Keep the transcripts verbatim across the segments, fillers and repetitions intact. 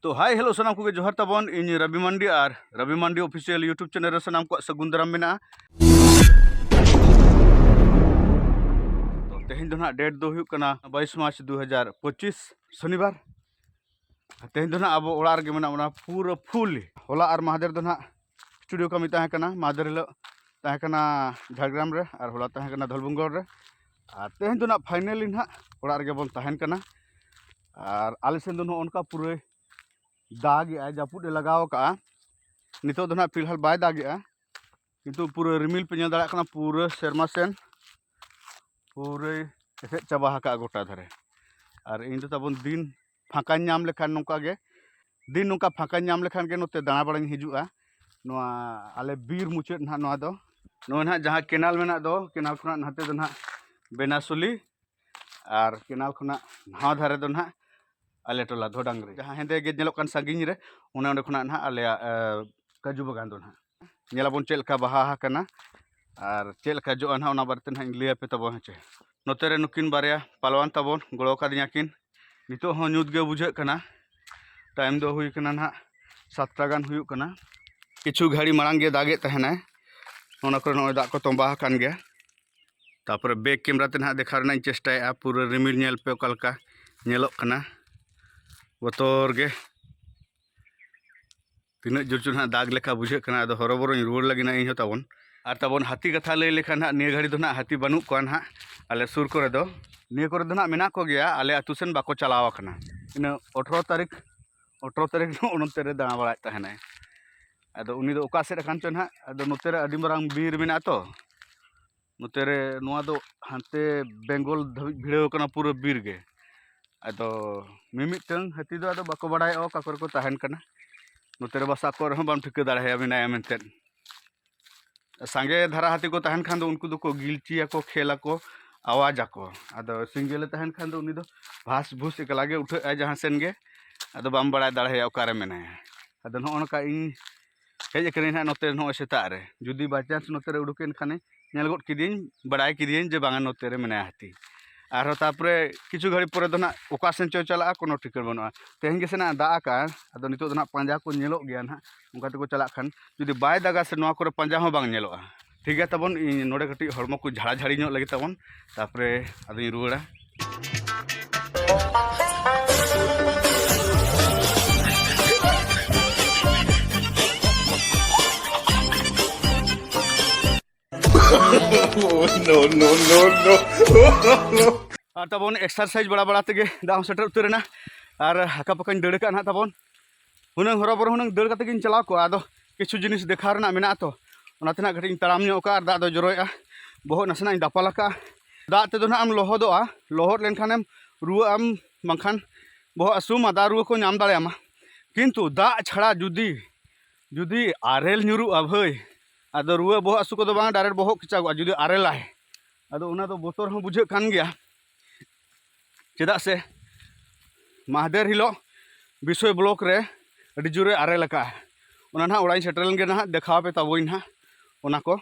ᱛᱚ hi hello ᱥᱟᱱᱟᱢ ᱠᱚᱜᱮ ᱡᱚᱦᱟᱨ ᱛᱟᱵᱚᱱ, ᱤᱧ ᱨᱚᱵᱤ ᱢᱟᱱᱰᱤ ᱟᱨ ᱨᱚᱵᱤ ᱢᱟᱱᱰᱤ official YouTube channel ᱨᱮ ᱥᱟᱱᱟᱢ ᱠᱚᱣᱟᱜ ᱥᱟᱹᱜᱩᱱ ᱫᱟᱨᱟᱢ ᱢᱮᱱᱟᱜᱼᱟ᱾ ᱛᱚ ᱛᱮᱦᱮᱧ ᱫᱚ ᱱᱟᱦᱟᱜ date ᱫᱚ ᱦᱩᱭᱩᱜ ᱠᱟᱱᱟ ᱵᱟᱭᱤᱥ ᱢᱟᱨᱪ ᱫᱩ ᱦᱟᱡᱟᱨ ᱯᱚᱸᱪᱤᱥ, ᱥᱚᱱᱤᱵᱟᱨ᱾ ᱛᱮᱦᱮᱧ ᱫᱚ ᱱᱟᱦᱟᱜ ᱟᱵᱚ ᱚᱲᱟᱜ ᱨᱮᱜᱮ ᱢᱮᱱᱟᱜ ᱵᱚᱱᱟ ᱯᱩᱨᱟᱹ fully᱾ ᱦᱚᱞᱟ ᱟᱨ ᱢᱟᱦᱫᱮᱨ ᱫᱚ ᱱᱟᱦᱟᱜ studio ᱠᱟᱹᱢᱤ ᱛᱟᱦᱮᱸ ᱠᱟᱱᱟ, ᱢᱟᱦᱫᱮᱨ ᱦᱤᱞᱳᱜ ᱛᱟᱦᱮᱸ ᱠᱟᱱᱟ ᱡᱷᱟᱲᱜᱨᱟᱢ ᱨᱮ ᱟᱨ ᱦᱚᱞᱟ ᱛᱟᱦᱮᱸ ᱠᱟᱱᱟ ᱫᱷᱚᱞᱵᱷᱩᱢᱜᱚᱲ ᱨᱮ᱾ ᱟᱨ ᱛᱮᱦᱮᱧ ᱫᱚ ᱱᱟᱦᱟᱜ finally ᱱᱟᱦᱟᱜ ᱚᱲᱟᱜ ᱨᱮᱜᱮ ᱵᱚᱱ ᱛᱟᱦᱮᱱ ᱠᱟᱱᱟ᱾ ᱟᱨ ᱟᱞᱮ ᱥᱮᱱ ᱫᱚ ᱱᱚᱜᱼᱚ ᱱᱚᱝᱠᱟ ᱯᱩᱨᱟᱹᱭ ᱫᱟᱜᱮᱜᱼᱟᱭ, ᱡᱟᱹᱯᱩᱫ ᱮ ᱞᱟᱜᱟᱣ ᱟᱠᱟᱜᱼᱟ᱾ ᱱᱤᱛᱚᱜ ᱫᱚ ᱱᱟᱦᱟᱜ ᱯᱷᱤᱞᱦᱟᱞ ᱵᱟᱭ ᱫᱟᱜᱮᱜᱼᱟ, ᱠᱤᱱᱛᱩ ᱯᱩᱨᱟᱹ ᱨᱤᱢᱤᱞ ᱯᱮ ᱧᱮᱞ ᱫᱟᱲᱮᱭᱟᱜ ᱠᱟᱱᱟ, ᱯᱩᱨᱟᱹ ᱥᱮᱨᱢᱟ ᱥᱮᱱ ᱯᱩᱨᱟᱹᱭ ᱮᱥᱮᱫ ᱪᱟᱵᱟ ᱟᱠᱟᱜᱼᱟ ᱜᱚᱴᱟ ᱫᱷᱟᱨᱮ᱾ ᱟᱨ ᱤᱧ ᱫᱚ ᱛᱟᱵᱚᱱ ᱫᱤᱱ ᱯᱷᱟᱸᱠᱟᱧ ᱧᱟᱢ ᱞᱮᱠᱷᱟᱱ, ᱱᱚᱝᱠᱟ ᱜᱮ ᱫᱤᱱ ᱱᱚᱝᱠᱟ ᱯᱷᱟᱸᱠᱟᱧ ᱧᱟᱢ ᱞᱮᱠᱷᱟᱱ ᱜᱮ ᱱᱚᱛᱮ ᱫᱟᱬᱟ ᱵᱟᱲᱟᱧ ᱦᱤᱡᱩᱜᱼᱟ᱾ ᱱᱚᱣᱟ ᱟᱞᱮ ᱵᱤᱨ ᱢᱩᱪᱟᱹᱫ ᱱᱟᱦᱟᱜ ᱱᱚᱣᱟ ᱫᱚ᱾ ᱱᱚᱜᱼᱚᱭ ᱱᱟᱦᱟᱜ ᱡᱟᱦᱟᱸ ᱠᱮᱱᱟᱞ ᱢᱮᱱᱟᱜ ᱫᱚ, ᱠᱮᱱᱟᱞ ᱠᱷᱚᱱᱟᱜ ᱱᱟᱛᱮ ᱫᱚ ᱱᱟᱦᱟᱜ ᱵᱮᱱᱟᱥᱩᱞᱤ, ᱟᱨ ᱠᱮᱱᱟᱞ ᱠᱷᱚᱱᱟᱜ ᱱᱟᱣᱟ ᱫᱷᱟᱨᱮ ᱫᱚ ᱱᱟᱦᱟᱜ ᱟᱞᱮ ᱴᱚᱞᱟ ᱫᱷᱚᱰᱟᱝᱨᱤ᱾ ᱡᱟᱦᱟᱸ ᱦᱮᱸᱫᱮ ᱜᱮ ᱧᱮᱞᱚᱜ ᱠᱟᱱ ᱥᱟᱺᱜᱤᱧ ᱨᱮ, ᱚᱱᱮ ᱚᱸᱰᱮ ᱠᱷᱚᱱᱟᱜ ᱱᱟᱦᱟᱜ ᱟᱞᱮᱭᱟᱜ, ᱮ, ᱠᱟᱡᱩ ᱵᱟᱜᱟᱱ ᱫᱚ ᱱᱟᱦᱟᱜ᱾ ᱧᱮᱞᱟᱵᱚᱱ ᱪᱮᱫ ᱞᱮᱠᱟ ᱵᱟᱦᱟ ᱟᱠᱟᱱᱟ ᱟᱨ ᱪᱮᱫ ᱞᱮᱠᱟ ᱡᱚᱜᱼᱟ ᱱᱟᱦᱟᱜ, ᱚᱱᱟ ᱵᱟᱨᱮᱛᱮ ᱱᱟᱦᱟᱜ ᱤᱧ ᱞᱟᱹᱭ ᱟᱯᱮ ᱛᱟᱵᱚᱱ ᱦᱮᱸ ᱪᱮ᱾ ᱱᱚᱛᱮ ᱨᱮ ᱱᱩᱠᱤᱱ ᱵᱟᱨᱭᱟ ᱯᱟᱞᱣᱟᱱ ᱛᱟᱵᱚᱱ ᱜᱚᱲᱚ ᱟᱠᱟᱫᱤᱧᱟ ᱠᱤᱱ᱾ ᱱᱤᱛᱚᱜ ᱦᱚᱸ ᱧᱩᱛ ᱜᱮ ᱵᱩᱡᱷᱟᱹᱜ ᱠᱟᱱᱟ᱾ Time ᱫᱚ ᱦᱩᱭ ᱠᱟᱱᱟ ᱱᱟᱦᱟᱜ ᱥᱟᱛᱴᱟ ᱜᱟᱱ ᱦᱩᱭᱩᱜ ᱠᱟᱱᱟ᱾ ᱠᱤᱪᱷᱩ ᱜᱷᱟᱹᱲᱤ ᱢᱟᱲᱟᱝ ᱜᱮ ᱫᱟᱜᱮᱫ ᱛᱟᱦᱮᱱᱟᱭ᱾ ᱚᱱᱟ ᱠᱚᱨᱮ ᱱᱚᱜᱼᱚᱭ ᱫᱟᱜ ᱠᱚ ᱛᱚᱸᱵᱟ ᱟᱠᱟᱱ ᱜᱮᱭᱟ᱾ ᱛᱟᱯᱚᱨᱮ back camera ᱛᱮ ᱱᱟᱦᱟᱜ ᱫᱮᱠᱷᱟᱣ ᱨᱮᱱᱟᱜ ᱤᱧ ᱪᱮᱥᱴᱟᱭᱮᱫᱼᱟ᱾ ᱯᱩᱨᱟᱹ ᱨᱤᱢᱤᱞ ᱧᱮᱞ ᱯᱮ ᱚᱠᱟ ᱞᱮᱠᱟ ᱧᱮᱞᱚᱜ ᱠᱟᱱᱟ, ᱵᱚᱛᱚᱨ ᱜᱮ᱾ ᱛᱤᱱᱟᱹᱜ ᱡᱳᱨ ᱪᱚ ᱱᱟᱦᱟᱜ ᱫᱟᱜᱽ ᱞᱮᱠᱟ ᱵᱩᱡᱷᱟᱹᱜ ᱠᱟᱱᱟ᱾ ᱟᱫᱚ ᱦᱚᱨᱚᱵᱚᱨᱚᱧ ᱨᱩᱣᱟᱹᱲ ᱞᱟᱹᱜᱤᱫ ᱱᱟᱦᱟᱜ ᱤᱧ ᱦᱚᱸ ᱛᱟᱵᱚᱱ᱾ ᱟᱨ ᱛᱟᱵᱚᱱ ᱦᱟᱹᱛᱤ ᱠᱟᱛᱷᱟ ᱞᱟᱹᱭ ᱞᱮᱠᱷᱟᱱ ᱱᱟᱦᱟᱜ ᱱᱤᱭᱟᱹ ᱜᱷᱟᱹᱲᱤ ᱫᱚ ᱱᱟᱦᱟᱜ ᱦᱟᱹᱛᱤ ᱵᱟᱹᱱᱩᱜ ᱠᱚᱣᱟ ᱱᱟᱦᱟᱜ ᱟᱞᱮ ᱥᱩᱨ ᱠᱚᱨᱮ ᱫᱚ᱾ ᱱᱤᱭᱟᱹ ᱠᱚᱨᱮ ᱫᱚ ᱱᱟᱦᱟᱜ ᱢᱮᱱᱟᱜ ᱠᱚᱜᱮᱭᱟ, ᱟᱞᱮ ᱟᱹᱛᱩ ᱥᱮᱱ ᱵᱟᱠᱚ ᱪᱟᱞᱟᱣ ᱟᱠᱟᱱᱟ᱾ ᱤᱱᱟᱹ ᱟᱴᱷᱨᱚ ᱛᱟᱹᱨᱤᱠᱷ, ᱟᱴᱷᱨᱚ ᱛᱟᱹᱨᱤᱠᱷ ᱫᱚ ᱱᱚᱛᱮ ᱨᱮ ᱫᱟᱬᱟ ᱵᱟᱲᱟᱭᱮᱫ ᱛᱟᱦᱮᱱᱟᱭ᱾ ᱟᱫᱚ ᱩᱱᱤ ᱫᱚ ᱚᱠᱟ ᱥᱮᱫ ᱟᱠᱟᱱ ᱪᱚ ᱱᱟᱦᱟᱜ᱾ ᱟᱫᱚ ᱱᱚᱛᱮ ᱨᱮ ᱟᱹᱰᱤ ᱢᱟᱨᱟᱝ ᱵᱤᱨ ᱢᱮᱱᱟᱜᱼᱟ ᱛᱚ, ᱱᱚᱛᱮ ᱨᱮ, ᱱᱚᱣᱟ ᱫᱚ ᱦᱟᱱᱛᱮ ᱵᱮᱝᱜᱚᱞ ᱫᱷᱟᱹᱵᱤᱡ ᱵᱷᱤᱲᱟᱹᱣ ᱟᱠᱟᱱᱟ ᱯᱩᱨᱟᱹ ᱵᱤᱨ ᱜᱮ᱾ ᱟᱫᱚ ᱢᱤᱢᱤᱫᱴᱟᱹᱝ ᱦᱟᱹᱛᱤ ᱫᱚ ᱟᱫᱚ ᱵᱟᱠᱚ ᱵᱟᱲᱟᱭᱚᱜᱼᱟ ᱚᱠᱟ ᱠᱚᱨᱮ ᱠᱚ ᱛᱟᱦᱮᱱ ᱠᱟᱱᱟ᱾ ᱱᱚᱛᱮ ᱨᱮ ᱵᱟᱥᱟ ᱠᱚ ᱨᱮᱦᱚᱸ ᱵᱟᱢ ᱴᱷᱤᱠᱟᱹ ᱫᱟᱲᱮᱭᱟᱭᱟ ᱢᱮᱱᱟᱭᱟ ᱢᱮᱱᱛᱮ᱾ ᱥᱟᱸᱜᱮ ᱫᱷᱟᱨᱟ ᱦᱟᱹᱛᱤ ᱠᱚ ᱛᱟᱦᱮᱱ ᱠᱷᱟᱱ ᱫᱚ ᱩᱱᱠᱩ ᱫᱚᱠᱚ ᱜᱤᱞᱪᱤᱭᱟᱠᱚ, ᱠᱷᱮᱞᱟᱠᱚ, ᱟᱣᱟᱡᱟᱠᱚ᱾ ᱟᱫᱚ single ᱮ ᱛᱟᱦᱮᱱ ᱠᱷᱟᱱ ᱫᱚ ᱩᱱᱤ ᱫᱚ ᱵᱷᱟᱥ ᱵᱷᱩᱥ ᱮᱠᱞᱟ ᱜᱮ ᱩᱴᱷᱟᱹᱜᱼᱟᱭ ᱡᱟᱦᱟᱸ ᱥᱮᱱ ᱜᱮ᱾ ᱟᱫᱚ ᱵᱟᱢ ᱵᱟᱲᱟᱭ ᱫᱟᱲᱮᱭᱟᱭᱟ ᱚᱠᱟᱨᱮ ᱢᱮᱱᱟᱭᱟ᱾ ᱟᱫᱚ ᱱᱚᱜᱼᱚ ᱱᱚᱝᱠᱟ ᱤᱧ ᱦᱮᱡ ᱟᱠᱟᱱᱟᱹᱧ ᱱᱟᱦᱟᱜ ᱱᱚᱛᱮ ᱱᱚᱜᱼᱚᱭ ᱥᱮᱛᱟᱜ ᱨᱮ᱾ ᱡᱩᱫᱤ by chance ᱱᱚᱛᱮ ᱨᱮ ᱩᱰᱩᱠᱮᱱ ᱠᱷᱟᱱᱮ, ᱧᱮᱞ ᱜᱚᱫ ᱠᱮᱫᱮᱭᱟᱹᱧ, ᱵᱟᱲᱟᱭ ᱠᱮᱫᱮᱭᱟᱹᱧ ᱡᱮ ᱵᱟᱝᱟ ᱱᱚᱛᱮ ᱨᱮ ᱢᱮᱱᱟᱭᱟ ᱦᱟᱹᱛᱤ᱾ ᱟᱨᱦᱚᱸ ᱛᱟᱨᱯᱚᱨᱮ ᱠᱤᱪᱷᱩ ᱜᱷᱟᱹᱲᱤᱡ ᱯᱚᱨᱮ ᱫᱚ ᱱᱟᱦᱟᱜ ᱚᱠᱟ ᱥᱮᱱ ᱪᱚᱭ ᱪᱟᱞᱟᱜᱼᱟ, ᱠᱳᱱᱳ ᱴᱷᱤᱠᱟᱹᱱ ᱵᱟᱹᱱᱩᱜᱼᱟ᱾ ᱛᱮᱦᱮᱧ ᱜᱮᱥᱮ ᱱᱟᱦᱟᱜ ᱫᱟᱜ ᱟᱠᱟᱜᱼᱟ, ᱟᱫᱚ ᱱᱤᱛᱚᱜ ᱫᱚ ᱱᱟᱦᱟᱜ ᱯᱟᱸᱡᱟ ᱠᱚ ᱧᱮᱞᱚᱜ ᱜᱮᱭᱟ ᱱᱟᱦᱟᱜ, ᱚᱱᱠᱟ ᱛᱮᱠᱚ ᱪᱟᱞᱟᱜ ᱠᱷᱟᱱ᱾ ᱡᱩᱫᱤ ᱵᱟᱭ ᱫᱟᱜᱟ ᱥᱮ, ᱱᱚᱣᱟ ᱠᱚᱨᱮ ᱯᱟᱸᱡᱟ ᱦᱚᱸ ᱵᱟᱝ ᱧᱮᱞᱚᱜᱼᱟ᱾ ᱴᱷᱤᱠ ᱜᱮᱭᱟ ᱛᱟᱵᱚᱱ, ᱤᱧ ᱱᱚᱰᱮ ᱠᱟᱹᱴᱤᱡ ᱦᱚᱲᱢᱚ ᱠᱚ ᱡᱷᱟᱲᱟ ᱡᱷᱟᱲᱤ ᱧᱚᱜ ᱞᱟᱹᱜᱤᱫ ᱛᱟᱵᱚᱱ, ᱛᱟᱨᱯᱚᱨᱮ ᱟᱫᱚᱧ ᱨᱩᱣᱟᱹᱲᱟ᱾ No, no, no, no. ᱟᱨ ᱛᱟᱵᱚᱱ exercise ᱵᱟᱲᱟ ᱵᱟᱲᱟ ᱛᱮᱜᱮ ᱫᱟᱜ ᱦᱚᱸ ᱥᱮᱴᱮᱨ ᱩᱛᱟᱹᱨ ᱮᱱᱟ᱾ ᱟᱨ ᱟᱠᱟ ᱯᱟᱠᱟᱧ ᱫᱟᱹᱲ ᱟᱠᱟᱫ ᱱᱟᱦᱟᱜ ᱛᱟᱵᱚᱱ᱾ ᱦᱩᱱᱟᱹᱝ ᱦᱚᱨᱚᱵᱚᱨᱚ ᱦᱩᱱᱟᱹᱝ ᱫᱟᱹᱲ ᱠᱟᱛᱮ ᱜᱤᱧ ᱪᱟᱞᱟᱣ ᱠᱚᱜᱼᱟ, ᱟᱫᱚ ᱠᱤᱪᱷᱩ ᱡᱤᱱᱤᱥ ᱫᱮᱠᱷᱟᱣ ᱨᱮᱱᱟᱜ ᱢᱮᱱᱟᱜᱼᱟ ᱛᱚ, ᱚᱱᱟᱛᱮ ᱱᱟᱦᱟᱜ ᱠᱟᱹᱴᱤᱡ ᱤᱧ ᱛᱟᱲᱟᱢ ᱧᱚᱜ ᱠᱟᱜᱼᱟ᱾ ᱟᱨ ᱫᱟᱜ ᱫᱚ ᱡᱚᱨᱚᱭᱮᱜᱼᱟ, ᱵᱚᱦᱚᱜ ᱱᱟᱥᱮᱱᱟᱜ ᱤᱧ ᱫᱟᱯᱟᱞ ᱟᱠᱟᱜᱼᱟ᱾ ᱫᱟᱜ ᱛᱮᱫᱚ ᱱᱟᱦᱟᱜ ᱮᱢ ᱞᱚᱦᱚᱫᱚᱜᱼᱟ, ᱞᱚᱦᱚᱫ ᱞᱮᱱᱠᱷᱟᱱᱮᱢ ᱨᱩᱣᱟᱹᱜ ᱟᱢ, ᱵᱟᱝᱠᱷᱟᱱ ᱵᱚᱦᱚᱜ ᱦᱟᱹᱥᱩ ᱢᱟᱫᱟ ᱨᱩᱣᱟᱹ ᱠᱚ ᱧᱟᱢ ᱫᱟᱲᱮᱭᱟᱢᱟ᱾ ᱠᱤᱱᱛᱩ ᱫᱟᱜ ᱪᱷᱟᱲᱟ ᱡᱩᱫᱤ, ᱡᱩᱫᱤ ᱟᱨᱮᱞ ᱧᱩᱨᱩᱜᱼᱟ ᱵᱷᱟᱹᱭ, ᱟᱫᱚ ᱨᱩᱣᱟᱹ ᱵᱚᱦᱚᱜ ᱦᱟᱹᱥᱩ ᱠᱚᱫᱚ ᱵᱟᱝ, direct ᱵᱚᱦᱚᱜ ᱠᱮᱪᱟᱜᱚᱜᱼᱟ ᱡᱩᱫᱤ ᱟᱨᱮᱞᱟᱭ᱾ ᱟᱫᱚ ᱚᱱᱟ ᱫᱚ ᱵᱚᱛᱚᱨ ᱦᱚᱸ ᱵᱩᱡᱷᱟᱹᱜ ᱠᱟᱱ ᱜᱮᱭᱟ, ᱪᱮᱫᱟᱜ ᱥᱮ ᱢᱟᱦᱫᱮᱨ ᱦᱤᱞᱳᱜ ᱵᱤᱥᱚᱭ block ᱨᱮ ᱟᱹᱰᱤ ᱡᱳᱨᱮ ᱟᱨᱮᱞ ᱟᱠᱟᱜᱼᱟ᱾ ᱚᱱᱟ ᱱᱟᱦᱟᱜ ᱚᱲᱟᱜ ᱤᱧ ᱥᱮᱴᱮᱨ ᱞᱮᱱ ᱜᱮ ᱱᱟᱦᱟᱜ ᱫᱮᱠᱷᱟᱣ ᱟᱯᱮ ᱛᱟᱵᱚᱧ ᱱᱟᱦᱟᱜ ᱚᱱᱟ ᱠᱚ᱾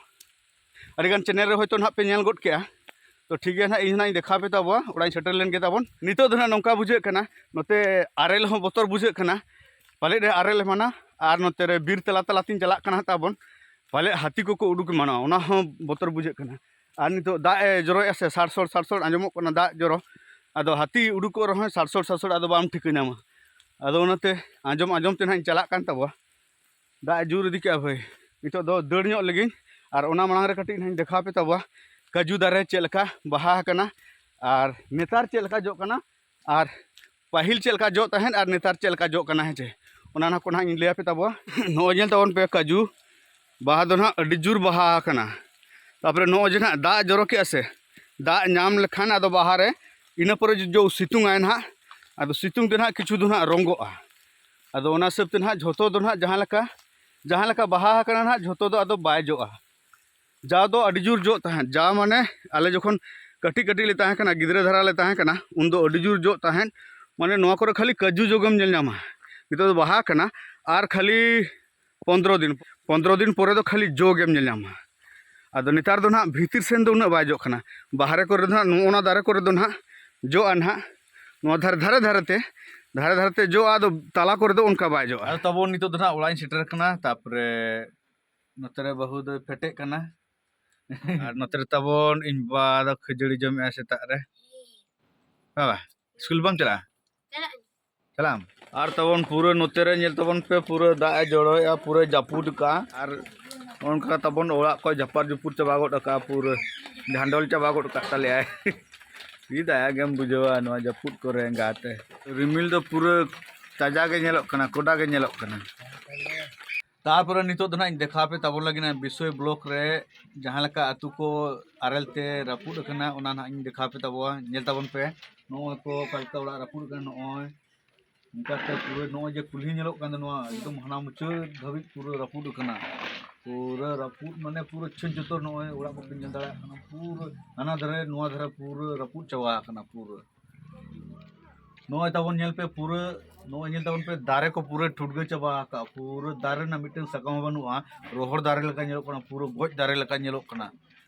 ᱟᱹᱰᱤᱜᱟᱱ channel ᱨᱮ ᱦᱚᱭᱛᱳ ᱱᱟᱦᱟᱜ ᱯᱮ ᱧᱮᱞ ᱜᱚᱫ ᱠᱮᱜᱼᱟ, ᱛᱚ ᱴᱷᱤᱠ ᱜᱮᱭᱟ ᱱᱟᱦᱟᱜ, ᱤᱧ ᱱᱟᱦᱟᱜ ᱤᱧ ᱫᱮᱠᱷᱟᱣ ᱟᱯᱮ ᱛᱟᱵᱚᱣᱟ ᱚᱲᱟᱜ ᱤᱧ ᱥᱮᱴᱮᱨ ᱞᱮᱱ ᱜᱮ ᱛᱟᱵᱚᱱ᱾ ᱱᱤᱛᱚᱜ ᱫᱚ ᱱᱟᱦᱟᱜ ᱱᱚᱝᱠᱟ ᱵᱩᱡᱷᱟᱹᱜ ᱠᱟᱱᱟ, ᱱᱚᱛᱮ ᱟᱨᱮᱞ ᱦᱚᱸ ᱵᱚᱛᱚᱨ ᱵᱩᱡᱷᱟᱹᱜ ᱠᱟᱱᱟ, ᱯᱟᱞᱮᱫ ᱮ ᱟᱨᱮᱞ ᱮᱢᱟᱱᱟ᱾ ᱟᱨ ᱱᱚᱛᱮ ᱨᱮ ᱵᱤᱨ ᱛᱟᱞᱟ ᱛᱟᱞᱟᱛᱤᱧ ᱪᱟᱞᱟᱜ ᱠᱟᱱᱟ ᱛᱟᱵᱚᱱ, ᱯᱟᱞᱮᱫ ᱦᱟᱹᱛᱤ ᱠᱚᱠᱚ ᱩᱰᱩᱠ ᱮᱢᱟᱱᱟ, ᱚᱱᱟ ᱦᱚᱸ ᱵᱚᱛᱚᱨ ᱵᱩᱡᱷᱟᱹᱜ ᱠᱟᱱᱟ᱾ ᱟᱨ ᱱᱤᱛᱚᱜ ᱫᱟᱜ ᱮ ᱡᱚᱨᱚᱭᱮᱜᱼᱟ ᱥᱮ, ᱥᱟᱲ ᱥᱚᱲ ᱥᱟᱲ ᱥᱚᱲ ᱟᱸᱡᱚᱢᱚᱜ ᱠᱟᱱᱟ ᱫᱟᱜ ᱡᱚᱨᱚ᱾ ᱟᱫᱚ ᱦᱟᱹᱛᱤ ᱩᱰᱩᱠᱚᱜ ᱨᱮᱦᱚᱸ ᱥᱟᱲ ᱥᱚᱲ ᱥᱟᱲ ᱥᱚᱲ ᱟᱫᱚ ᱵᱟᱢ ᱴᱷᱤᱠᱟᱹ ᱧᱟᱢᱟ᱾ ᱟᱫᱚ ᱚᱱᱟᱛᱮ ᱟᱸᱡᱚᱢ ᱟᱸᱡᱚᱢ ᱛᱮ ᱱᱟᱦᱟᱜ ᱤᱧ ᱪᱟᱞᱟᱜ ᱠᱟᱱ ᱛᱟᱵᱚᱣᱟ᱾ ᱫᱟᱜ ᱮ ᱡᱳᱨ ᱤᱫᱤ ᱠᱮᱜᱼᱟ ᱵᱷᱟᱹᱭ᱾ ᱱᱤᱛᱚᱜ ᱫᱚ ᱫᱟᱹᱲ ᱧᱚᱜ ᱞᱮᱜᱤᱧ, ᱟᱨ ᱚᱱᱟ ᱢᱟᱲᱟᱝ ᱨᱮ ᱠᱟᱹᱴᱤᱡ ᱱᱟᱦᱟᱜ ᱤᱧ ᱫᱮᱠᱷᱟᱣ ᱟᱯᱮ ᱛᱟᱵᱚᱣᱟ ᱠᱟᱡᱩ ᱫᱟᱨᱮ ᱪᱮᱫ ᱞᱮᱠᱟ ᱵᱟᱦᱟ ᱟᱠᱟᱱᱟ, ᱟᱨ ᱱᱮᱛᱟᱨ ᱪᱮᱫ ᱞᱮᱠᱟ ᱡᱚᱜ ᱠᱟᱱᱟ, ᱟᱨ ᱯᱟᱹᱦᱤᱞ ᱪᱮᱫ ᱞᱮᱠᱟ ᱡᱚᱜ ᱛᱟᱦᱮᱸᱫ ᱟᱨ ᱱᱮᱛᱟᱨ ᱪᱮᱫ ᱞᱮᱠᱟ ᱡᱚᱜ ᱠᱟᱱᱟ, ᱦᱮᱸ ᱪᱮ? ᱚᱱᱟ ᱱᱟᱦᱟᱜ ᱠᱚ ᱱᱟᱦᱟᱜ ᱤᱧ ᱞᱟᱹᱭ ᱟᱯᱮ ᱛᱟᱵᱚᱣᱟ᱾ ᱱᱚᱜᱼᱚᱭ ᱧᱮᱞ ᱛᱟᱵᱚᱱ ᱯᱮ, ᱠᱟᱡᱩ ᱵᱟᱦᱟ ᱫᱚ ᱱᱟᱦᱟᱜ ᱟᱹᱰᱤ ᱡᱳᱨ ᱵᱟᱦᱟ ᱟᱠᱟᱱᱟ᱾ ᱛᱟᱨᱯᱚᱨᱮ ᱱᱚᱜᱼᱚᱭ ᱡᱮ ᱱᱟᱦᱟᱜ ᱫᱟᱜ ᱡᱚᱨᱚ ᱠᱮᱜᱼᱟ ᱥᱮ, ᱫᱟᱜ ᱧᱟᱢ ᱞᱮᱠᱷᱟᱱ ᱟᱫᱚ ᱵᱟᱦᱟ ᱨᱮ, ᱤᱱᱟᱹ ᱯᱚᱨᱮ ᱡᱚ ᱥᱤᱛᱩᱝ ᱟᱭ ᱱᱟᱦᱟᱜ, ᱟᱫᱚ ᱥᱤᱛᱩᱝ ᱛᱮ ᱱᱟᱦᱟᱜ ᱠᱤᱪᱷᱩ ᱫᱚ ᱱᱟᱦᱟᱜ ᱨᱚᱸᱜᱚᱜᱼᱟ᱾ ᱟᱫᱚ ᱚᱱᱟ ᱦᱤᱥᱟᱹᱵ ᱛᱮ ᱱᱟᱦᱟᱜ ᱡᱷᱚᱛᱚ ᱫᱚ ᱱᱟᱦᱟᱜ ᱡᱟᱦᱟᱸ ᱞᱮᱠᱟ, ᱡᱟᱦᱟᱸ ᱞᱮᱠᱟ ᱵᱟᱦᱟ ᱟᱠᱟᱱᱟ ᱱᱟᱦᱟᱜ, ᱡᱷᱚᱛᱚ ᱫᱚ ᱟᱫᱚ ᱵᱟᱭ ᱡᱚᱜᱼᱟ᱾ ᱡᱟ ᱫᱚ ᱟᱹᱰᱤ ᱡᱳᱨ ᱡᱚᱜ ᱛᱟᱦᱮᱸᱫ, ᱡᱟ ᱢᱟᱱᱮ ᱟᱞᱮ ᱡᱚᱠᱷᱚᱱ ᱠᱟᱹᱴᱤᱡ ᱠᱟᱹᱴᱤᱡ ᱞᱮ ᱛᱟᱦᱮᱸ ᱠᱟᱱᱟ, ᱜᱤᱫᱽᱨᱟᱹ ᱫᱷᱟᱨᱟ ᱞᱮ ᱛᱟᱦᱮᱸ ᱠᱟᱱᱟ, ᱩᱱᱫᱚ ᱟᱹᱰᱤ ᱡᱳᱨ ᱡᱚᱜ ᱛᱟᱦᱮᱸᱫ᱾ ᱢᱟᱱᱮ ᱱᱚᱣᱟ ᱠᱚᱨᱮ ᱠᱷᱟᱹᱞᱤ ᱠᱟᱹᱡᱩ ᱡᱚ ᱜᱮᱢ ᱧᱮᱞ ᱧᱟᱢᱟ᱾ ᱱᱤᱛᱚᱜ ᱫᱚ ᱵᱟᱦᱟ ᱠᱟᱱᱟ, ᱟᱨ ᱠᱷᱟᱹᱞᱤ ᱯᱚᱱᱫᱽᱨᱚ ᱫᱤᱱ, ᱯᱚᱱᱫᱽᱨᱚ ᱫᱤᱱ ᱯᱚᱨᱮ ᱫᱚ ᱠᱷᱟᱹᱞᱤ ᱡᱚ ᱜᱮᱢ ᱧᱮᱞ ᱧᱟᱢᱟ᱾ ᱟᱫᱚ ᱱᱮᱛᱟᱨ ᱫᱚ ᱱᱟᱦᱟᱜ ᱵᱷᱤᱛᱤᱨ ᱥᱮᱱ ᱫᱚ ᱩᱱᱟᱹᱜ ᱵᱟᱭ ᱡᱚᱜ ᱠᱟᱱᱟ᱾ ᱵᱟᱦᱨᱮ ᱠᱚᱨᱮ ᱫᱚ ᱱᱟᱦᱟᱜ, ᱱᱚᱜᱼᱚ ᱱᱟ ᱫᱟᱨᱮ ᱠᱚᱨᱮ ᱫᱚ ᱱᱟᱦᱟᱜ ᱡᱚᱜᱼᱟ ᱱᱟᱦᱟᱜ, ᱱᱚᱣᱟ ᱫᱷᱟᱨᱮ ᱫᱷᱟᱨᱮ ᱫᱷᱟᱨᱮ ᱛᱮ, ᱫᱷᱟᱨᱮ ᱫᱷᱟᱨᱮ ᱛᱮ ᱡᱚᱜᱼᱟ, ᱟᱫᱚ ᱛᱟᱞᱟ ᱠᱚᱨᱮ ᱫᱚ ᱚᱱᱠᱟ ᱵᱟᱭ ᱡᱚᱜᱼᱟ᱾ ᱟᱫᱚ ᱛᱟᱵᱚᱱ ᱱᱤᱛᱚᱜ ᱫᱚ ᱱᱟᱦᱟᱜ ᱚᱲᱟᱜ ᱤᱧ ᱥᱮᱴᱮᱨ ᱠᱟᱱᱟ, ᱛᱟᱯᱚᱨᱮ ᱱᱚᱛᱮ ᱨᱮ ᱵᱟᱹᱦᱩ ᱫᱚᱭ ᱯᱷᱮᱴᱮᱜ ᱠᱟᱱᱟ᱾ ᱟᱨ ᱱᱚᱛᱮ ᱨᱮ ᱛᱟᱵᱚᱱ ᱤᱧ ᱵᱟ ᱫᱚ ᱠᱷᱟᱹᱡᱟᱹᱲᱤ ᱡᱚᱢᱮᱜᱼᱟ ᱥᱮᱛᱟᱜ ᱨᱮ᱾ ᱵᱟᱵᱟ, ᱥᱠᱩᱞ ᱵᱟᱢ ᱪᱟᱞᱟᱜᱼᱟ? ᱪᱟᱞᱟᱜ ᱟᱹᱧ᱾ ᱪᱟᱞᱟᱜ ᱟᱢ? ᱟᱨ ᱛᱟᱵᱚᱱ ᱯᱩᱨᱟᱹ ᱱᱚᱛᱮ ᱨᱮ ᱧᱮᱞ ᱛᱟᱵᱚᱱ ᱯᱮ, ᱯᱩᱨᱟᱹ ᱫᱟᱜ ᱮ ᱡᱚᱲᱚᱭᱮᱜᱼᱟ, ᱯᱩᱨᱟᱹ ᱡᱟᱹᱯᱩᱫ ᱠᱟᱜᱼᱟ᱾ ᱟᱨ ᱚᱱᱠᱟ ᱛᱟᱵᱚᱱ ᱚᱲᱟᱜ ᱠᱚ ᱡᱷᱟᱯᱟᱨ ᱡᱩᱯᱩᱨ ᱪᱟᱵᱟ ᱜᱚᱫ ᱠᱟᱜᱼᱟ, ᱯᱩᱨᱟᱹ ᱰᱷᱟᱸᱰᱚᱞ ᱪᱟᱵᱟ ᱜᱚᱫ ᱠᱟᱜ ᱛᱟᱞᱮᱭᱟᱭ᱾ ᱪᱮᱫ ᱫᱟᱭᱟ ᱜᱮᱢ ᱵᱩᱡᱷᱟᱹᱣᱟ ᱱᱚᱣᱟ ᱡᱟᱹᱯᱩᱫ ᱠᱚᱨᱮ ᱮᱸᱜᱟᱛᱮ᱾ ᱨᱤᱢᱤᱞ ᱫᱚ ᱯᱩᱨᱟᱹ ᱛᱟᱡᱟ ᱜᱮ ᱧᱮᱞᱚᱜ ᱠᱟᱱᱟ, ᱠᱚᱰᱟ ᱜᱮ ᱧᱮᱞᱚᱜ ᱠᱟᱱᱟ᱾ ᱛᱟᱨᱯᱚᱨᱮ ᱱᱤᱛᱚᱜ ᱫᱚ ᱱᱟᱦᱟᱜ ᱤᱧ ᱫᱮᱠᱷᱟᱣ ᱟᱯᱮ ᱛᱟᱵᱚᱱ ᱞᱟᱹᱜᱤᱫ ᱱᱟᱦᱟᱜ ᱵᱤᱥᱚᱭ ᱵᱞᱚᱠ ᱨᱮ ᱡᱟᱦᱟᱸ ᱞᱮᱠᱟ ᱟᱹᱛᱩ ᱠᱚ ᱟᱨᱮᱞ ᱛᱮ ᱨᱟᱹᱯᱩᱫ ᱟᱠᱟᱱᱟ, ᱚᱱᱟ ᱱᱟᱦᱟᱜ ᱤᱧ ᱫᱮᱠᱷᱟᱣ ᱟᱯᱮ ᱛᱟᱵᱚᱣᱟ᱾ ᱧᱮᱞ ᱛᱟᱵᱚᱱ ᱯᱮ, ᱱᱚᱜᱼᱚᱭ ᱠᱚ ᱚᱠᱟ ᱞᱮᱠᱟ ᱚᱲᱟᱜ ᱨᱟᱹᱯᱩᱫ ᱟᱠᱟᱱᱟ᱾ ᱱᱚᱜᱼᱚᱭ ᱚᱱᱠᱟᱛᱮ ᱯᱩᱨᱟᱹ ᱱᱚᱜᱼᱚᱭ ᱡᱮ ᱠᱩᱞᱦᱤ ᱧᱮᱞᱚᱜ ᱠᱟᱱ ᱫᱚ, ᱱᱚᱣᱟ ᱮᱠᱫᱚᱢ ᱦᱟᱱᱟ ᱢᱩᱪᱟᱹᱫ ᱫᱷᱟᱹᱵᱤᱡ ᱯᱩᱨᱟᱹ ᱨᱟᱹᱯᱩᱫ ᱟᱠᱟᱱᱟ᱾ ᱯᱩᱨᱟᱹ ᱨᱟᱹᱯᱩᱫ ᱢᱟᱱᱮ ᱯᱩᱨᱟᱹ ᱪᱷᱟᱹᱱ ᱪᱷᱟᱹᱛᱩᱨ ᱱᱚᱜᱼᱚᱭ ᱚᱲᱟᱜ ᱠᱚᱯᱮ ᱧᱮᱞ ᱫᱟᱲᱮᱭᱟᱜ ᱠᱟᱱᱟ, ᱯᱩᱨᱟᱹ ᱦᱟᱱᱟ ᱫᱷᱟᱨᱮ ᱱᱚᱣᱟ ᱫᱷᱟᱨᱮ ᱯᱩᱨᱟᱹ ᱨᱟᱹᱯᱩᱫ ᱪᱟᱵᱟ ᱟᱠᱟᱱᱟ ᱯᱩᱨᱟᱹ᱾ ᱱᱚᱜᱼᱚᱭ ᱛᱟᱵᱚᱱ ᱧᱮᱞ ᱯᱮ ᱯᱩᱨᱟᱹ, ᱱᱚᱜᱼᱚᱭ ᱧᱮᱞ ᱛᱟᱵᱚᱱ ᱯᱮ ᱫᱟᱨᱮ ᱠᱚ ᱯᱩᱨᱟᱹ ᱴᱷᱩᱴᱜᱟᱹ ᱪᱟᱵᱟ ᱟᱠᱟᱫᱼᱟ, ᱯᱩᱨᱟᱹ ᱫᱟᱨᱮ ᱨᱮᱱᱟᱜ ᱢᱤᱫᱴᱮᱱ ᱥᱟᱠᱟᱢ ᱦᱚᱸ ᱵᱟᱹᱱᱩᱜᱼᱟ, ᱨᱚᱦᱚᱲ ᱫᱟᱨᱮ ᱞᱮᱠᱟ ᱧᱮᱞᱚᱜ ᱠᱟᱱᱟ, ᱯᱩᱨᱟᱹ ᱜᱚᱡ ᱫᱟᱨᱮ ᱞᱮᱠᱟ ᱧᱮᱞᱚᱜ ᱠᱟᱱᱟ᱾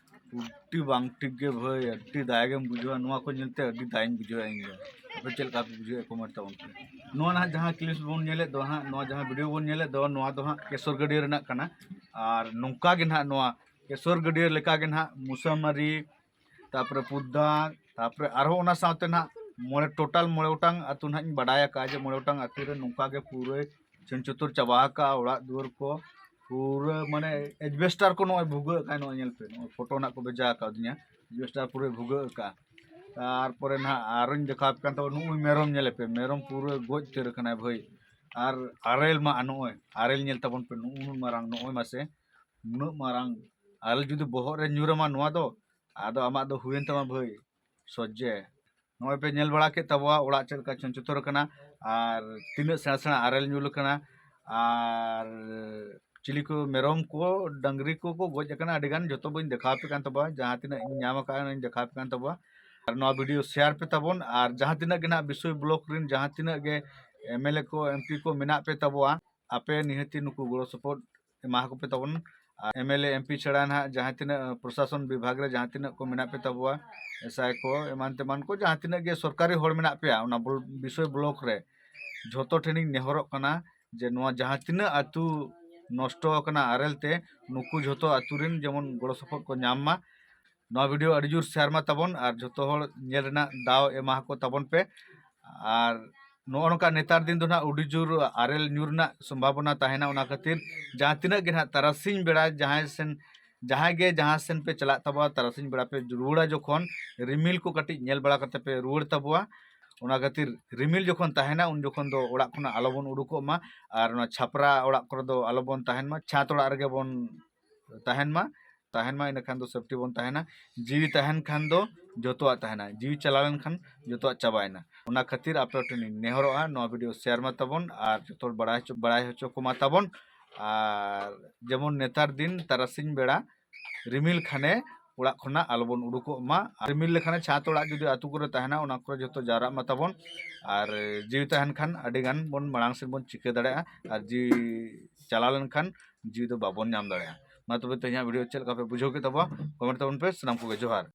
ᱟᱹᱰᱤ ᱵᱟᱝ ᱴᱷᱤᱠ ᱜᱮ ᱵᱷᱟᱹᱭ, ᱟᱹᱰᱤ ᱫᱟᱭᱟ ᱜᱮᱢ ᱵᱩᱡᱷᱟᱹᱣᱟ᱾ ᱱᱚᱣᱟ ᱠᱚ ᱧᱮᱞᱛᱮ ᱟᱹᱰᱤ ᱫᱟᱭᱟᱧ ᱵᱩᱡᱷᱟᱹᱣᱟ ᱤᱧ ᱫᱚ᱾ ᱟᱯᱮ ᱪᱮᱫ ᱞᱮᱠᱟ ᱯᱮ ᱵᱩᱡᱷᱟᱹᱣᱮᱫ ᱠᱚᱢᱮᱱᱴ ᱛᱟᱵᱚᱱ ᱯᱮ᱾ ᱱᱚᱣᱟ ᱱᱟᱦᱟᱜ ᱡᱟᱦᱟᱸ ᱠᱞᱤᱯᱥ ᱵᱚᱱ ᱧᱮᱞᱮᱫ ᱫᱚ ᱦᱟᱸᱜ, ᱱᱚᱣᱟ ᱡᱟᱦᱟᱸ ᱵᱷᱤᱰᱤᱭᱳ ᱵᱚᱱ ᱧᱮᱞᱮᱫ ᱫᱚ, ᱱᱚᱣᱟ ᱫᱚ ᱦᱟᱸᱜ ᱠᱮᱥᱚᱨ ᱜᱟᱹᱰᱭᱟᱹ ᱨᱮᱱᱟᱜ ᱠᱟᱱᱟ᱾ ᱟᱨ ᱱᱚᱝᱠᱟ ᱜᱮ ᱱᱟᱦᱟᱜ ᱱᱚᱣᱟ ᱠᱮᱥᱚᱨ ᱜᱟᱹᱰᱭᱟᱹ ᱞᱮᱠᱟ ᱜᱮ ᱱᱟᱦᱟᱜ ᱢᱩᱥᱟᱢᱟᱨᱤ, ᱛᱟᱯᱚᱨᱮ ᱯᱩᱫᱟ, ᱛᱟᱯᱚᱨᱮ ᱟᱨᱦᱚᱸ ᱚᱱᱟ ᱥᱟᱶᱛᱮ ᱱᱟᱦᱟᱜ ᱢᱚᱬᱮ, ᱴᱳᱴᱟᱞ ᱢᱚᱬᱮ ᱜᱚᱴᱟᱝ ᱟᱹᱛᱩ ᱱᱟᱦᱟᱜ ᱤᱧ ᱵᱟᱰᱟᱭ ᱟᱠᱟᱫᱼᱟ ᱡᱮ ᱢᱚᱬᱮ ᱜᱚᱴᱟᱝ ᱟᱹᱛᱩ ᱨᱮ ᱱᱚᱝᱠᱟ ᱜᱮ ᱯᱩᱨᱟᱹ ᱪᱷᱟᱹᱱ ᱪᱷᱟᱹᱛᱩᱨ ᱪᱟᱵᱟ ᱟᱠᱟᱫᱼᱟ ᱚᱲᱟᱜ ᱫᱩᱣᱟᱹᱨ ᱠᱚ᱾ ᱯᱩᱨᱟᱹ ᱢᱟᱱᱮ ᱮᱡᱵᱮᱥᱴᱟᱨ ᱠᱚ ᱱᱚᱜᱼᱚᱭ ᱵᱷᱩᱜᱟᱹᱜ ᱟᱠᱟᱫ, ᱱᱚᱜᱼᱚᱭ ᱧᱮᱞ ᱯᱮ, ᱱᱚᱜᱼᱚᱭ ᱯᱷᱳᱴᱳ ᱱᱟᱦᱟᱜ ᱠᱚ ᱵᱷᱮᱡᱟ ᱟᱠᱟᱫᱤᱧᱟ, ᱮᱡᱵᱮᱥᱴᱟᱨ ᱯᱩᱨᱟᱹ ᱵᱷᱩᱜᱟᱹᱜ ᱟᱠᱟᱫᱼᱟ᱾ ᱛᱟᱨᱯᱚᱨᱮ ᱱᱟᱦᱟᱜ ᱟᱨᱚᱧ ᱫᱮᱠᱷᱟᱣ ᱟᱯᱮ ᱠᱟᱱ ᱛᱟᱵᱚᱱᱟ, ᱱᱩᱜᱼᱩᱭ ᱢᱮᱨᱚᱢ ᱧᱮᱞᱮ ᱯᱮ, ᱢᱮᱨᱚᱢ ᱯᱩᱨᱟᱹ ᱜᱚᱡ ᱩᱛᱟᱹᱨ ᱟᱠᱟᱱᱟᱭ ᱵᱷᱟᱹᱭ᱾ ᱟᱨ ᱟᱨᱮᱞ ᱢᱟ ᱱᱚᱜᱼᱚᱭ ᱟᱨᱮᱞ ᱧᱮᱞ ᱛᱟᱵᱚᱱ ᱯᱮ, ᱱᱩᱜᱼᱩ ᱱᱩᱱ ᱢᱟᱨᱟᱝ, ᱱᱚᱜᱼᱚᱭ ᱢᱟᱥᱮ ᱱᱩᱱᱟᱹᱜ ᱢᱟᱨᱟᱝ ᱟᱨᱮᱞ ᱡᱩᱫᱤ ᱵᱚᱦᱚᱜ ᱨᱮ ᱧᱩᱨ ᱟᱢᱟ ᱱᱚᱣᱟ ᱫᱚ, ᱟᱫᱚ ᱟᱢᱟᱜ ᱫᱚ ᱦᱩᱭᱮᱱ ᱛᱟᱢᱟ ᱵᱷᱟᱹᱭ ᱥᱚᱡᱽᱡᱮ᱾ ᱱᱚᱜᱼᱚᱭ ᱯᱮ ᱧᱮᱞ ᱵᱟᱲᱟ ᱠᱮᱫ ᱛᱟᱵᱚᱣᱟ ᱚᱲᱟᱜ ᱪᱮᱫ ᱞᱮᱠᱟ ᱪᱷᱟᱹᱱ ᱪᱷᱟᱹᱛᱩᱨ ᱟᱠᱟᱱᱟ ᱟᱨ ᱛᱤᱱᱟᱹᱜ ᱥᱮᱬᱟ ᱥᱮᱬᱟ ᱟᱨᱮᱞ ᱧᱩᱨ ᱟᱠᱟᱱᱟ᱾ ᱟᱨ ᱪᱤᱞᱤ ᱠᱚ ᱢᱮᱨᱚᱢ ᱠᱚ ᱰᱟᱹᱝᱨᱤ ᱠᱚᱠᱚ ᱜᱚᱡ ᱟᱠᱟᱱᱟ ᱟᱹᱰᱤ ᱜᱟᱱ, ᱡᱚᱛᱚ ᱵᱟᱹᱧ ᱫᱮᱠᱷᱟᱣ ᱟᱯᱮ ᱠᱟᱱ ᱛᱟᱵᱚᱣᱟ, ᱡᱟᱦᱟᱸ ᱛᱤᱱᱟᱹᱜ ᱤᱧ ᱧᱟᱢ ᱟᱠᱟᱫᱼᱟ ᱚᱱᱟᱧ ᱫᱮᱠᱷᱟᱣ ᱟᱯᱮ ᱠᱟᱱ ᱛᱟᱵᱚᱣᱟ᱾ ᱟᱨ ᱱᱚᱣᱟ ᱵᱷᱤᱰᱤᱭᱳ ᱥᱮᱭᱟᱨ ᱯᱮ ᱛᱟᱵᱚᱱ, ᱟᱨ ᱡᱟᱦᱟᱸ ᱛᱤᱱᱟᱹᱜ ᱜᱮ ᱱᱟᱦᱟᱜ ᱵᱤᱥᱚᱭ ᱵᱞᱚᱠ ᱨᱮᱱ ᱡᱟᱦᱟᱸ ᱛᱤᱱᱟᱹᱜ ᱜᱮ ᱮᱢ ᱮᱞ ᱮ ᱠᱚ, ᱮᱢ ᱯᱤ ᱠᱚ ᱢᱮᱱᱟᱜ ᱯᱮ ᱛᱟᱵᱚᱣᱟ, ᱟᱯᱮ ᱱᱤᱦᱟᱹᱛᱤ ᱱᱩᱠᱩ ᱜᱚᱲᱚ ᱥᱚᱯᱚᱦᱚᱫ ᱮᱢᱟ ᱟᱠᱚ ᱯᱮ ᱛᱟᱵᱚᱱ᱾ ᱟᱨ M L A, M P ᱪᱷᱟᱲᱟ ᱱᱟᱦᱟᱜ ᱡᱟᱦᱟᱸ ᱛᱤᱱᱟᱹᱜ ᱯᱨᱚᱥᱟᱥᱚᱱ ᱵᱤᱵᱷᱟᱜᱽ ᱨᱮ ᱡᱟᱦᱟᱸ ᱛᱤᱱᱟᱹᱜ ᱠᱚ ᱢᱮᱱᱟᱜ ᱯᱮ ᱛᱟᱵᱚᱣᱟ, ᱮᱥ ᱟᱭ ᱠᱚ, ᱮᱢᱟᱱ ᱛᱮᱢᱟᱱ ᱠᱚ, ᱡᱟᱦᱟᱸ ᱛᱤᱱᱟᱹᱜ ᱜᱮ ᱥᱚᱨᱠᱟᱨᱤ ᱦᱚᱲ ᱢᱮᱱᱟᱜ ᱯᱮᱭᱟ ᱚᱱᱟ ᱵᱞᱚ-, ᱵᱤᱥᱚᱭ ᱵᱞᱚᱠ ᱨᱮ, ᱡᱷᱚᱛᱚ ᱴᱷᱮᱱᱤᱧ ᱱᱮᱦᱚᱨᱚᱜ ᱠᱟᱱᱟ ᱡᱮ ᱱᱚᱣᱟ ᱡᱟᱦᱟᱸ ᱛᱤᱱᱟᱹᱜ ᱟᱹᱛᱩ ᱱᱚᱥᱴᱚ ᱟᱠᱟᱱᱟ ᱟᱨᱮᱞ ᱛᱮ, ᱱᱩᱠᱩ ᱡᱷᱚᱛᱚ ᱟᱹᱛᱩ ᱨᱮᱱ ᱡᱮᱢᱚᱱ ᱜᱚᱲᱚ ᱥᱚᱯᱚᱦᱚᱫ ᱠᱚ ᱧᱟᱢ ᱢᱟ᱾ ᱱᱚᱣᱟ ᱵᱷᱤᱰᱤᱭᱳ ᱟᱹᱰᱤ ᱡᱳᱨ ᱥᱮᱭᱟᱨ ᱢᱟ ᱛᱟᱵᱚᱱ ᱟᱨ ᱡᱷᱚᱛᱚ ᱦᱚᱲ ᱧᱮᱞ ᱨᱮᱱᱟᱜ ᱫᱟᱣ ᱮᱢᱟ ᱠᱚ ᱛᱟᱵᱚᱱ ᱯᱮ᱾ ᱟᱨ ᱱᱚᱜᱼᱚ ᱱᱚᱝᱠᱟ ᱱᱮᱛᱟᱨ ᱫᱤᱱ ᱫᱚ ᱱᱟᱦᱟᱜ ᱟᱹᱰᱤ ᱡᱳᱨ ᱟᱨᱮᱞ ᱧᱩᱨ ᱨᱮᱱᱟᱜ ᱥᱚᱢᱵᱷᱟᱵᱚᱱᱟ ᱛᱟᱦᱮᱱᱟ, ᱚᱱᱟ ᱠᱷᱟᱹᱛᱤᱨ ᱡᱟᱦᱟᱸ ᱛᱤᱱᱟᱹᱜ ᱜᱮ ᱱᱟᱦᱟᱜ ᱛᱟᱨᱟᱥᱤᱧ ᱵᱮᱲᱟ ᱡᱟᱦᱟᱸᱭ ᱥᱮᱱ, ᱡᱟᱦᱟᱸᱭ ᱜᱮ ᱡᱟᱦᱟᱸ ᱥᱮᱱ ᱯᱮ ᱪᱟᱞᱟᱜ ᱛᱟᱵᱚᱣᱟ, ᱛᱟᱨᱟᱥᱤᱧ ᱵᱮᱲᱟ ᱯᱮ ᱨᱩᱣᱟᱹᱲᱟ ᱡᱚᱠᱷᱚᱱ, ᱨᱤᱢᱤᱞ ᱠᱚ ᱠᱟᱹᱴᱤᱡ ᱧᱮᱞ ᱵᱟᱲᱟ ᱠᱟᱛᱮ ᱯᱮ ᱨᱩᱣᱟᱹᱲ ᱛᱟᱵᱚᱣᱟ᱾ ᱚᱱᱟ ᱠᱷᱟᱹᱛᱤᱨ ᱨᱤᱢᱤᱞ ᱡᱚᱠᱷᱚᱱ ᱛᱟᱦᱮᱱᱟ ᱩᱱ ᱡᱚᱠᱷᱚᱱ ᱫᱚ ᱚᱲᱟᱜ ᱠᱷᱚᱱᱟᱜ ᱟᱞᱚᱵᱚᱱ ᱩᱰᱩᱠᱚᱜ ᱢᱟ, ᱟᱨ ᱚᱱᱟ ᱪᱷᱟᱯᱨᱟ ᱚᱲᱟᱜ ᱠᱚᱨᱮ ᱫᱚ ᱟᱞᱚᱵᱚᱱ ᱛᱟᱦᱮᱱ ᱢᱟ, ᱪᱷᱟᱸᱫᱽ ᱚᱲᱟᱜ ᱨᱮᱜᱮ ᱵᱚᱱ ᱛᱟᱦᱮᱱ ᱢᱟ, ᱛᱟᱦᱮᱱ ᱢᱟ, ᱤᱱᱟᱹᱠᱷᱟᱱ ᱫᱚ ᱥᱮᱯᱴᱤ ᱵᱚᱱ ᱛᱟᱦᱮᱱᱟ᱾ ᱡᱤᱣᱤ ᱛᱟᱦᱮᱱ ᱠᱷᱟᱱ ᱫᱚ ᱡᱚᱛᱚᱣᱟᱜ ᱛᱟᱦᱮᱱᱟ, ᱡᱤᱣᱤ ᱪᱟᱞᱟᱣ ᱞᱮᱱᱠᱷᱟᱱ ᱡᱚᱛᱚᱣᱟᱜ ᱪᱟᱵᱟᱭᱮᱱᱟ᱾ ᱚᱱᱟ ᱠᱷᱟᱹᱛᱤᱨ ᱟᱯᱮ ᱴᱷᱮᱱ ᱤᱧ ᱱᱮᱦᱚᱨᱚᱜᱼᱟ, ᱱᱚᱣᱟ ᱵᱷᱤᱰᱤᱭᱳ ᱥᱮᱭᱟᱨ ᱢᱟ ᱛᱟᱵᱚᱱ ᱟᱨ ᱡᱚᱛᱚ ᱦᱚᱲ ᱵᱟᱲᱟᱭ ᱦᱚᱪᱚ, ᱵᱟᱲᱟᱭ ᱦᱚᱪᱚ ᱠᱚᱢᱟ ᱛᱟᱵᱚᱱ᱾ ᱟᱨ ᱡᱮᱢᱚᱱ ᱱᱮᱛᱟᱨ ᱫᱤᱱ ᱛᱟᱨᱟᱥᱤᱧ ᱵᱮᱲᱟ ᱨᱤᱢᱤᱞ ᱠᱷᱟᱱᱮ ᱚᱲᱟᱜ ᱠᱷᱚᱱᱟᱜ ᱟᱞᱚᱵᱚᱱ ᱩᱰᱩᱠᱚᱜ ᱢᱟ᱾ ᱟᱨ ᱨᱤᱢᱤᱞ ᱞᱮᱠᱷᱟᱱᱮ ᱪᱷᱟᱸᱫᱽ ᱚᱲᱟᱜ ᱡᱩᱫᱤ ᱟᱹᱛᱩ ᱠᱚᱨᱮ ᱛᱟᱦᱮᱱᱟ, ᱚᱱᱟ ᱠᱚᱨᱮ ᱡᱚᱛᱚ ᱡᱟᱣᱨᱟᱜ ᱢᱟ ᱛᱟᱵᱚᱱ᱾ ᱟᱨ ᱡᱤᱣᱤ ᱛᱟᱦᱮᱱ ᱠᱷᱟᱱ ᱟᱹᱰᱤ ᱜᱟᱱ ᱵᱚᱱ ᱢᱟᱲᱟᱝ ᱥᱮᱫ ᱵᱚᱱ ᱪᱤᱠᱟᱹ ᱫᱟᱲᱮᱭᱟᱜᱼᱟ, ᱟᱨ ᱡᱤᱣᱤ ᱪᱟᱞᱟᱣ ᱞᱮᱱᱠᱷᱟᱱ ᱡᱤᱣᱤ ᱫᱚ ᱵᱟᱵᱚᱱ ᱧᱟᱢ ᱫᱟᱲᱮᱭᱟᱜᱼᱟ᱾ ᱢᱟ ᱛᱚᱵᱮ ᱛᱮᱦᱮᱧᱟᱜ ᱵᱷᱤᱰᱤᱭᱳ ᱪᱮᱫ ᱞᱮᱠᱟ ᱯᱮ ᱵᱩᱡᱷᱟᱹᱣ ᱠᱮᱫ ᱛᱟᱵᱚᱣᱟ, ᱠᱚᱢᱮᱱᱴ ᱛᱟᱵᱚᱱ ᱯᱮ᱾ ᱥᱟᱱᱟᱢ ᱠᱚᱜᱮ ᱡᱚᱦᱟᱨ᱾